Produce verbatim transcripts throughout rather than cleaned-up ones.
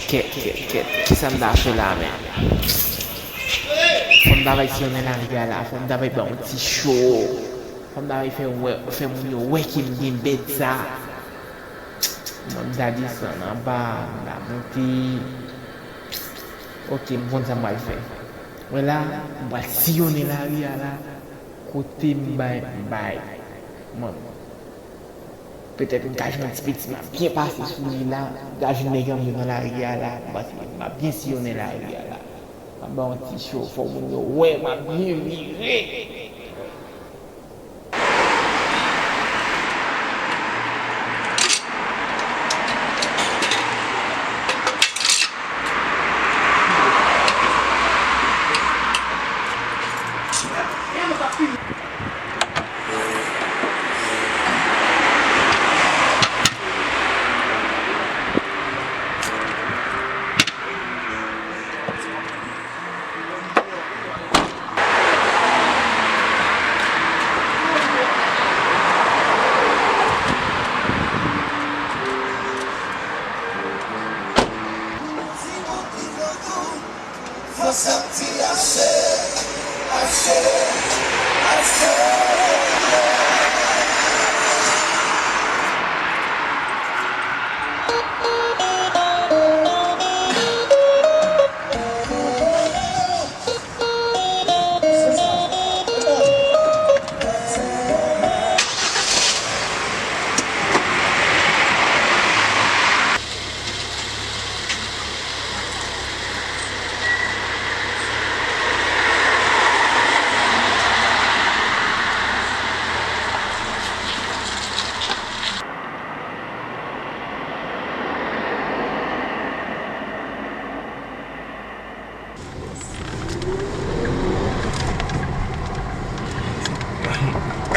Kèt, kèt, kèt, kisa m ta fè la menm? Fò m ta bay siyonnen lari a la, fò m ta bay ba yon ti cho. Fò m ta bay fè wè, fè moun yo wè ke m gen bèt sa. Mwen m ta desann anba, m ta monte. Oke, m konn sa m pral fè. Wè la, m pral siyonnen lari a la. Kote m bay, m bay. Mwen, petèt m ka jwenn yon ti piti m ap byen pase sou li la. M ka jwenn nèg an nan lari a la. M panse m ap byen siyonnen lari a la. M ap ba yon ti cho, fò moun yo wè m ap byen vire.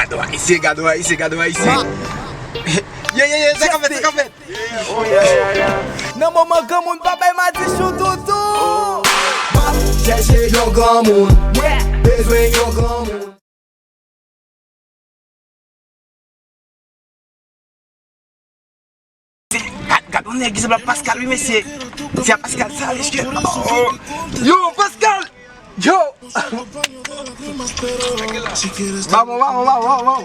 Gade w Ayisyen, gade w Ayisyen, gade w Ayisyen. Ye, ye, ye, sa k ap fèt, sa k ap fèt. Nan moman granmoun pa bay madichon toutou. M ap chèche yon granmoun, bezwen yon granmoun. Gad, gad yon nèg ki sanble ak Pascal wi mesye. Se a Pascal sa mesye. Oh, oh. Yo Pascal. Yo. Vamos, vamos, vamos, vamos.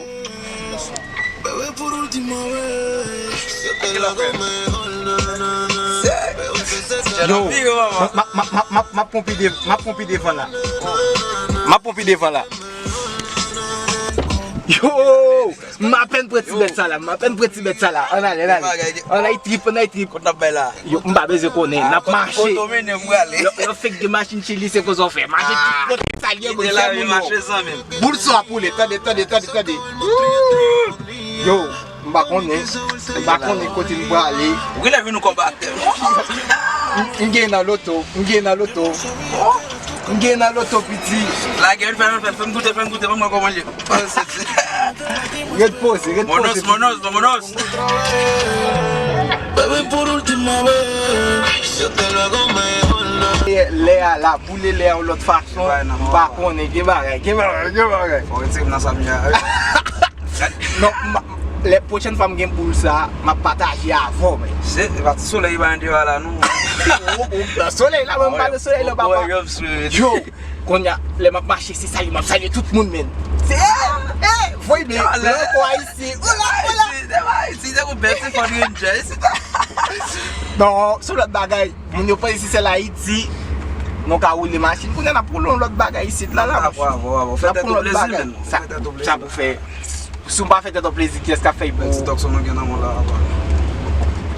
Yo, m ap, m ap, m ap, m ap, m ap ponpe de-, m ap ponpe devan la. M ap ponpe devan la. Yo, m apèn pran ti bèt sa la, m apèn pran ti bèt sa la. Ann ale, ann ale. Ann al trip, ann al trip. Kot n ap bay la? Yo, m pa bezwen konnen, n ap mache. Lè, lè w fèk gen machin Chili, se konsa w fè. Mache tout kote, salye moun, fè moun yo. Boul sa poule, tande, tande, tande, tande. Yo, m pa konnen, m pa konnen kote m prale. Ou genlè vin nou kòm aktè. M, m gen nan loto, m gen nan loto. M gen nan loto piti. Lage l, fè l, fè l, fè m goute, fè m goute, ban mwen kòman l ye. Ret poze, ret poze. Monos, monos, monos. Bebe, por última vez, yo te lo hago mejor, no. Lè a la boule lè a yon lòt fason. M pa konnen, gen bagay, gen bagay, gen bagay. Fò retire m nan sa m ye a. Non, m, lè pwochèn fwa m gen boul sa, m ap pataje avè w, men. Se, se pa ti solèy pa anndan la, non. Ou, ou, nan solèy la, men m pa nan solèy la, papa. Yo, kounye a, lè m ap mache, se salye, m ap salye tout moun, men. Se, eh, eh, voye byen, lè ankò Ayisyen. Ola, ola. Ayisyen, se pa Ayisyen, se pou bèl, se Fort Ranger. Non, se lòt bagay. Moun yo panse se sèl Ayiti nou ka woule machin. Kounye a n ap woule yon lòt bagay isit la, la. Bravo, bravo. Fè tèt ou plezi, men. Sa, sa pou fè. Si w pa fè tèt ou plezi, kiyès k ap fè l pou ou? Bèl ti tòkson nou gen nan men w la, apa.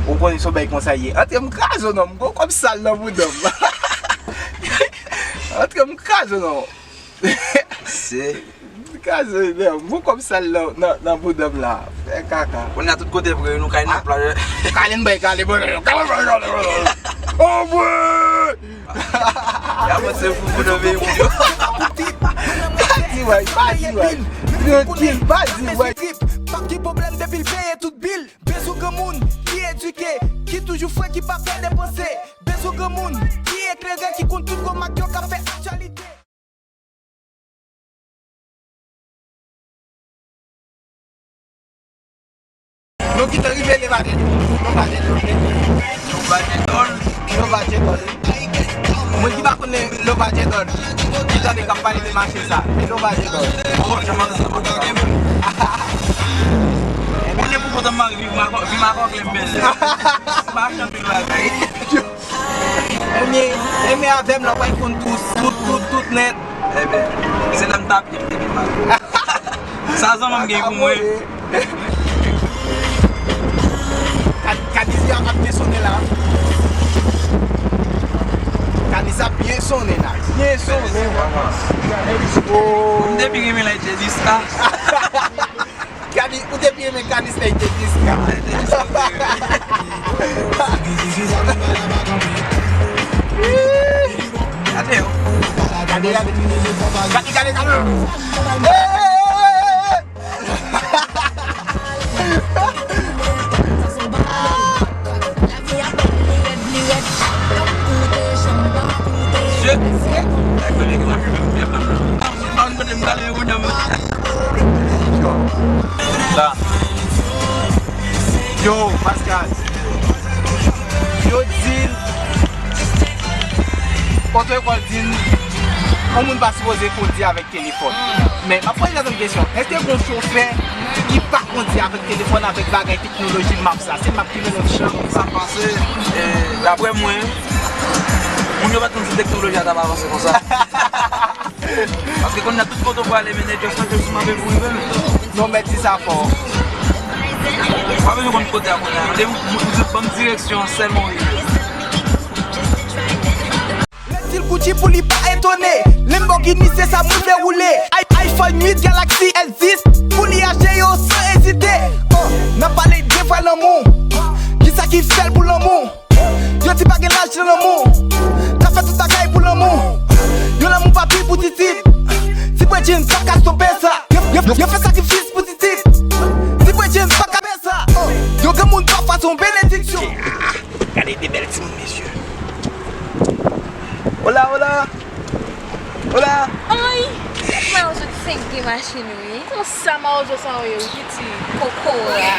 Ou konnen se yon bagay konsa ye. Antre m kraze w non, m gon kòb sal nan bouda m. Antre m kraze w non. Se. M kraze w non, m gon kòb sal nan, nan, nan bouda m la. Fè kaka. Kounye a tout kote vre, nou kay nan plaj. Kale n bay, kale, kale, kale, kale. Anmwey! Y ap panse foufou nan peyi moun yo. Pa di way, pa di way. Trankil, pa di way. Pap gen pwoblèm depi l peye tout bil. Bezwen granmoun ki edike, ki toujou fre, ki pa pè depanse. Bezwen granmoun ki eklere, ki konn tout gwo mak yo k ap fè aktyalite. Nou gentan rive Nevada. Nou pa gen dòl. Nou pa gen dòl. Lova Jedon. Moun ki pa konnen Lova Jedon, ki tande k ap pale de machin sa, e Lova Jedon. Oh, jan m ap sa pa tande. Ebyen, pou kontan m mari viv Makò, viv Makò klè m bèl. M pa chanpil bagay. Ebyen, ebyen avè m la, w pral konn tout, tout, tout, tout nèt. Ebyen, se la m t ap ye, m te vin Makò. Sa zanmanm gen pou mwen. Kad-, Kadisya ap byen sonnen la. Kadisya ap byen sonnen la. Byen sonnen. Oh. M te pi renmen lè Jediska. Kadi, ou te pi renmen Kadisya lè Jediska. Gade yo. Gade, gade. Gade, gade, gade. Hey, hey, hey, hey, hey. Sa. Yo, Pascal. Yo di n, oto lekòl di n, yon moun pa sipoze kondi avèk telefòn. Men, m ap poze tèt mwen kesyon, èske gen yon chofè ki pa kondi avèk telefòn, avèk bagay teknoloji m ap sa? Se m ap ki mennen yon chan. Sa pase, e, daprè mwen, moun yo pa t konn si teknoloji a t ap avanse konsa. Paske kounye a tout kote w prale, men nèg yo chanje sou mape pou rive, men. Non, mèt di sa fò. W pa bezwen konn kote a kounye a. Ou te, ou te ban m direksyon an sèlman w rive. Lè di l Gucci pou li pa etone. Lamborghini se sa moun vle woule. I-, iPhone uit, Galaxy S dis, pou li achte yo san ezite. Oh, n ap pale de vrè lanmou. Kisa ki fè l pou lanmou? Yo di pa gen laj nan lanmou. Ka fè tout bagay pou lanmou. Yon lanmou pa pi pou titit. Ti bredjenn pa ka stope sa. Yo, yo, yo fè sakrifis pou titit. Ti bredjenn pa ka pè sa. Oh, yon granmoun pafwa se yon benediksyon. Gade de bèl timoun, mesye. Hola, hola. Hola. Ay, mawozo ki fenk gen machin wi. Konsa mawozo sa yo ye wi, piti. Kokora.